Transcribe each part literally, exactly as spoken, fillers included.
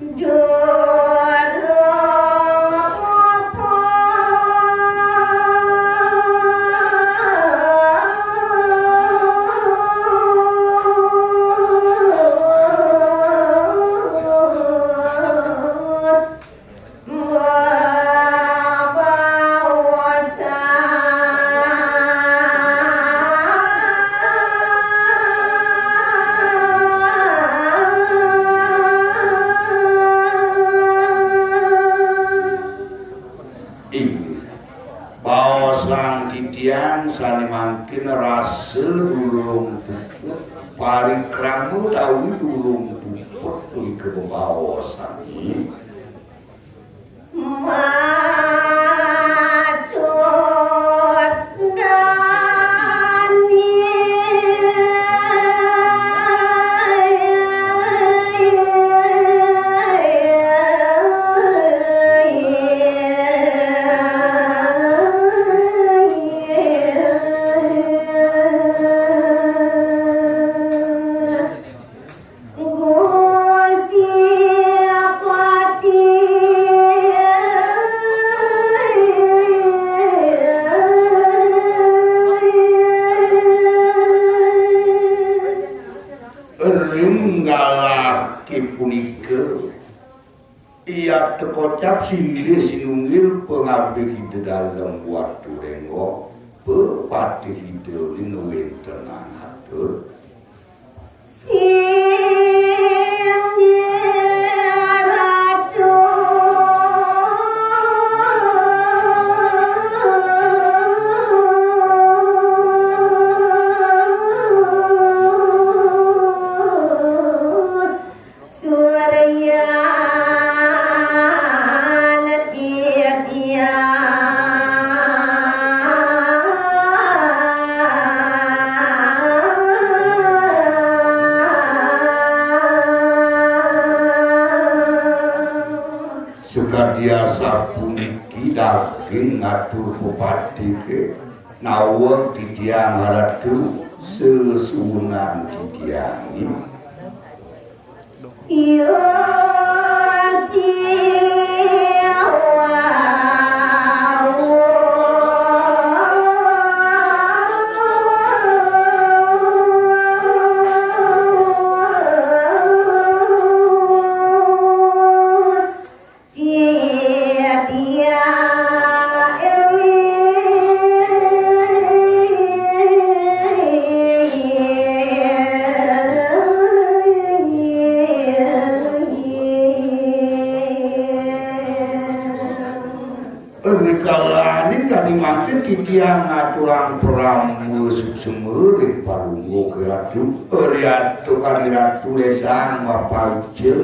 Durung puput. Inggih. Baosan titiang sané mangkin rasa durung puput, parikrama utawi durung puput punika bebaosan. Gusti Patih. Ring galahé punika, iya tekocap singgih sinunggil pangabih Ida Dalem Watu Rénggong, pepatih Ida ring wéntenan atur. Singgih Ratu. Surya Natya Dia. Sakadi asapuniki daging atur pepatihé, naweg titiang Ratu sesuunan titiang. Rikalaning kadi mangkin titiang ngaturang parama suksma ring Palungguh Ratu, riantukan Ratu ledang mapaica.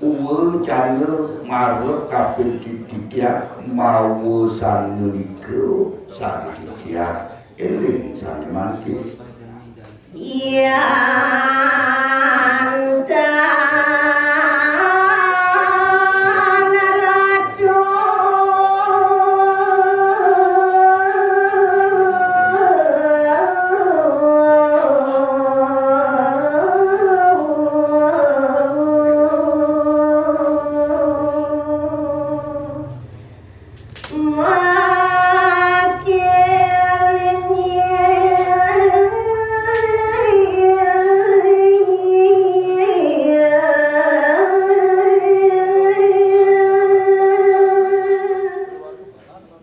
Uwa canda marep kaping titiang mawa sandalika sané titiang éling sané mangkin. Yan tan racun.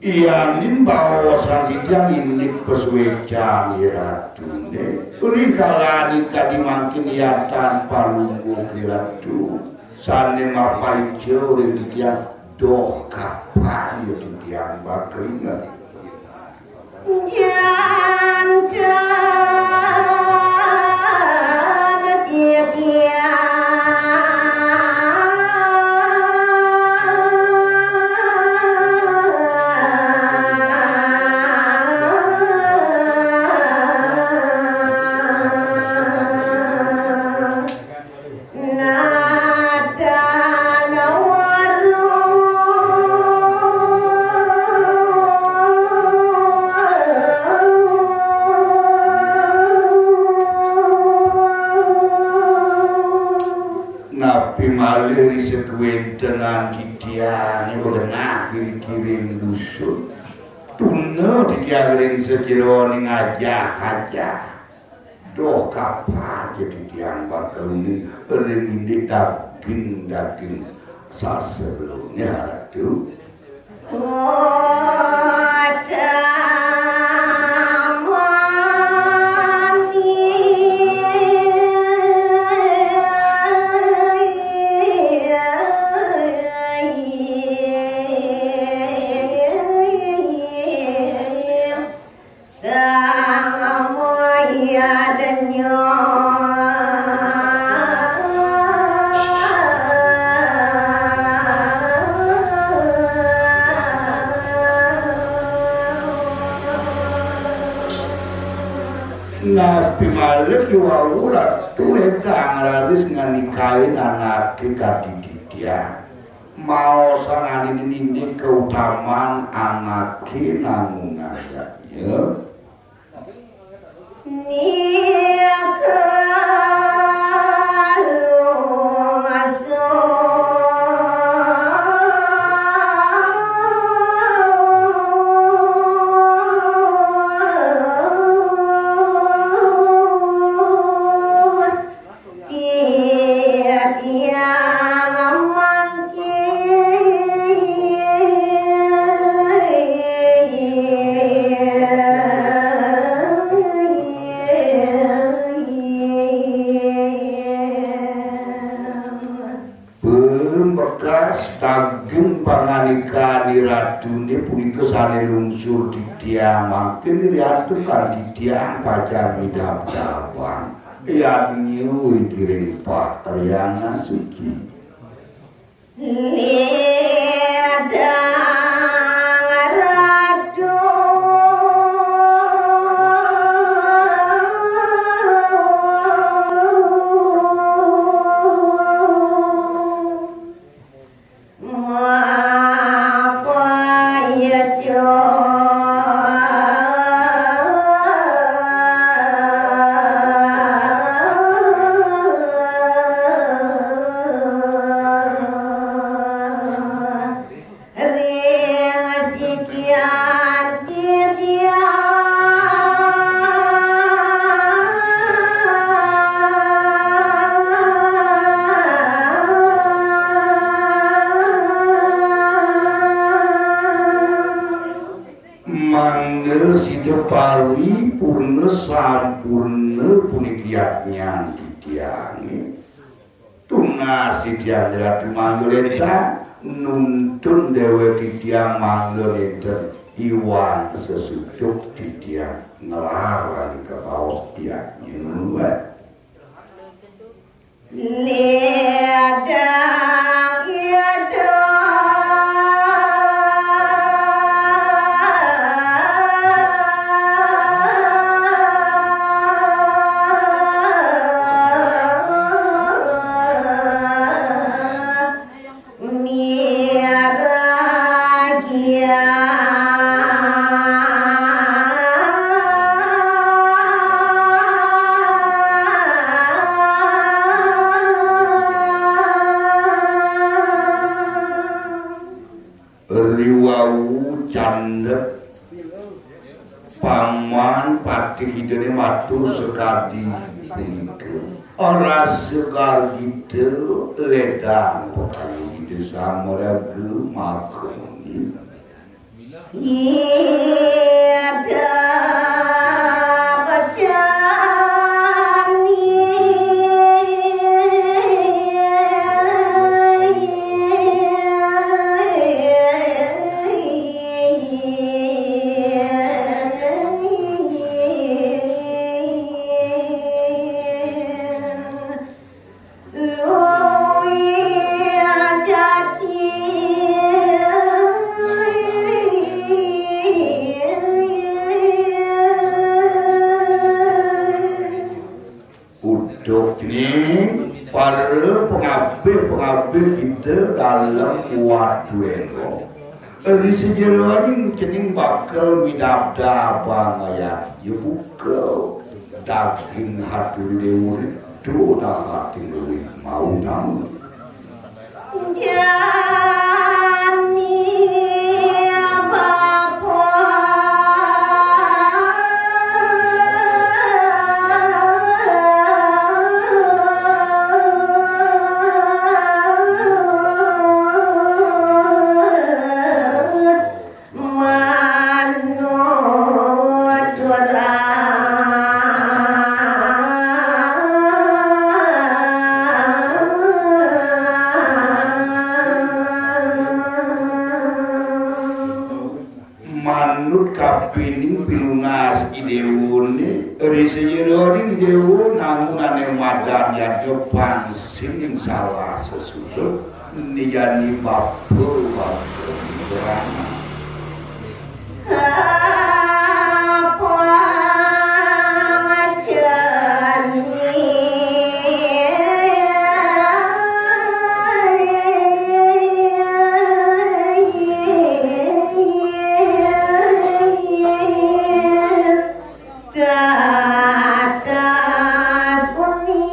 Yaning baosan titiang indik pasuécan i ratuné, rikalaning kadi mangkin yatan Palungguh i ratu sané mapaica ring titiang, doh kapan ya titiang bakal inget. Janten titiang. Nada nawaru. Dengan titiangé begenah kiri-kiring dusun. Tuna titiang ring sajeroning ajah-ajah. Doh kapaja titiang bakal uning ring indik daging-daging saseruné, Ratu. Sang Muya Denya. Napi malih I Wawu Ratu ledang raris nganikain anaké kadi titiang. Maosang ané indik kautaman anaké nangungang yadnya. Nika lungsu. Pun bekas daging pangandikan iratuné punika sané lungsur titiang, mangkin riantukan titiang pacang midabdabang. Yadnya wikiring patriangan suci. Ledang Ratu. Mapa ya, ring sikian titiang. Mangda sida paripurna sampurna puniki yadnyan titiangé. Tunas titiang ratu mangda ledang nuntun déwék titiang mangda nénten iwang sesuduk titiang nglarang kabaos titiangnya. Ledang ida. Miragia. Riwau candek Paman Patih Idané matur sakadi punika. Rasa gargita ledang pekayu Ida Sang Maraga makoni. Ida pacani. Luwih dadi. Uduh cening para pangabih-pangabih kita dalem Watuénggong. Ri sajeroning cening bakal midabdabang ayat ya buka daging hatur dewa itu dapat luwih mau nama. Jani bapa manut urang. Manut kapining pinunas I Déwané, ri sajeroning I Déwa nangun ané madan yadnya pang sing salah sesudut, né jani bapa, bapa. Kapang jani. Dadas uni.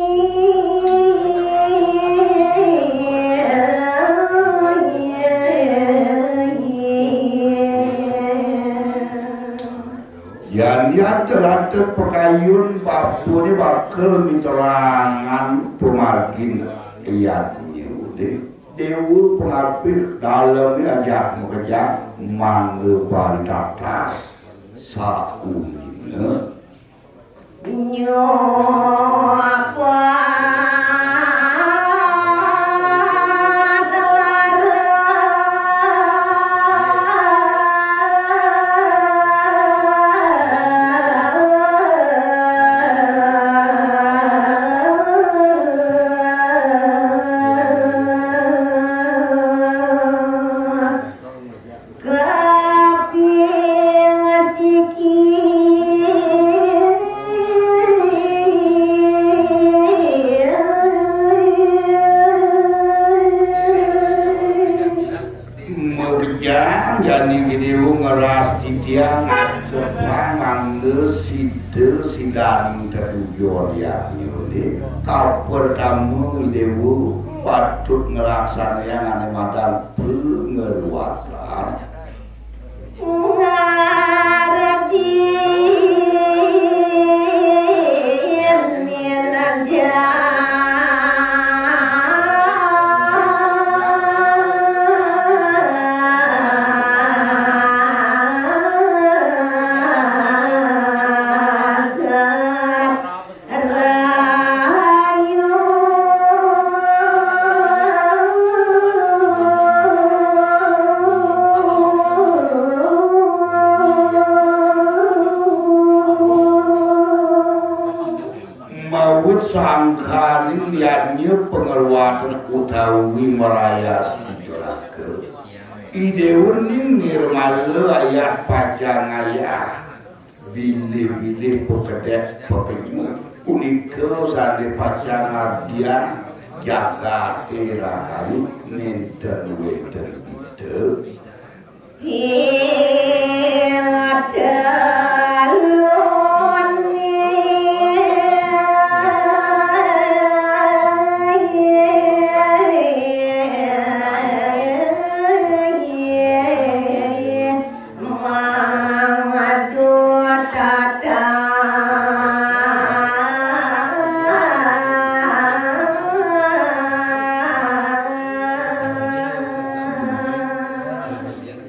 Yan ya terata pakayun bapané bakal miterangan pamargin yadnya. Déwa pangapih dalemé ajak makejang mangga paritatas saunina. Nyuwun kaping siki. Makejang jani gedé ngeras titiang ajepang mangda sida sidaning tetujon yadnya. Kapertama, Déwa patut nglaksanayang ané madan pangaruatan. Ngardi minanjang. Rayu. Maut sangkaning yadnya pangaruatan utawi marayas picalaka. Idéwaning nirmala ayat pacang ayah. Bilih-bilih pakedék pakenyut punika sané pacang ngardiang jagaté rahayu nénten wénten Ida. Ing telun. Mangadu tatang.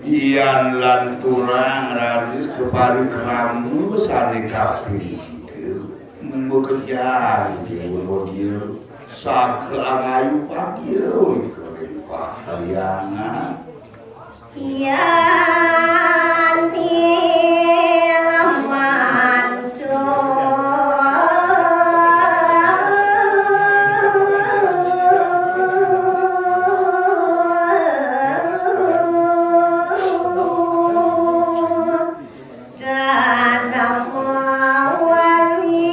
Yan lanturang raris ka parikrama sané kaping tiga. Makejang Déwa Rodia, saha angayu pagia ring kahyangan. Yan ing mantu. Tanam wali.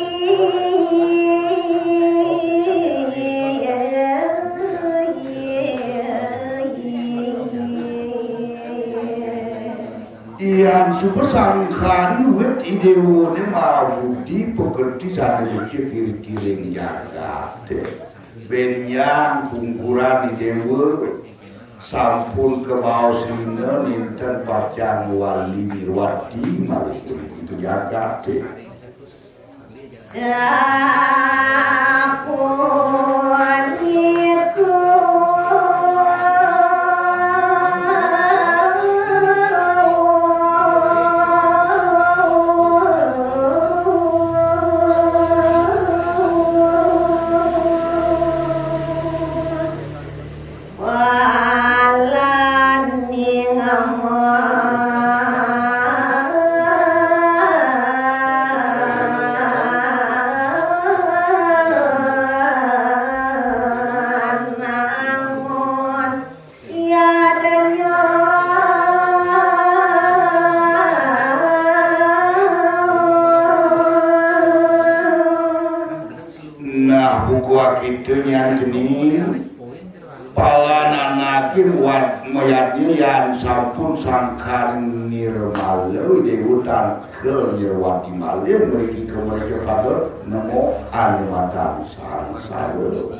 Yan suba sangkan wit Idéwané mabudi pagerti sané becik iri-iring jagaté. Bénjang pungkuran Idéwa. Sampun kabaos lina nénten pacang wali Nirwati malih puniki jagaté. Nah, buku akitu nyan geni. Palan anaké wat mayadnya yan sampun sangkan nirmala Déwa tangkil Nirwati malih mriki ka mriki pada nemu anyuwatan sangsara.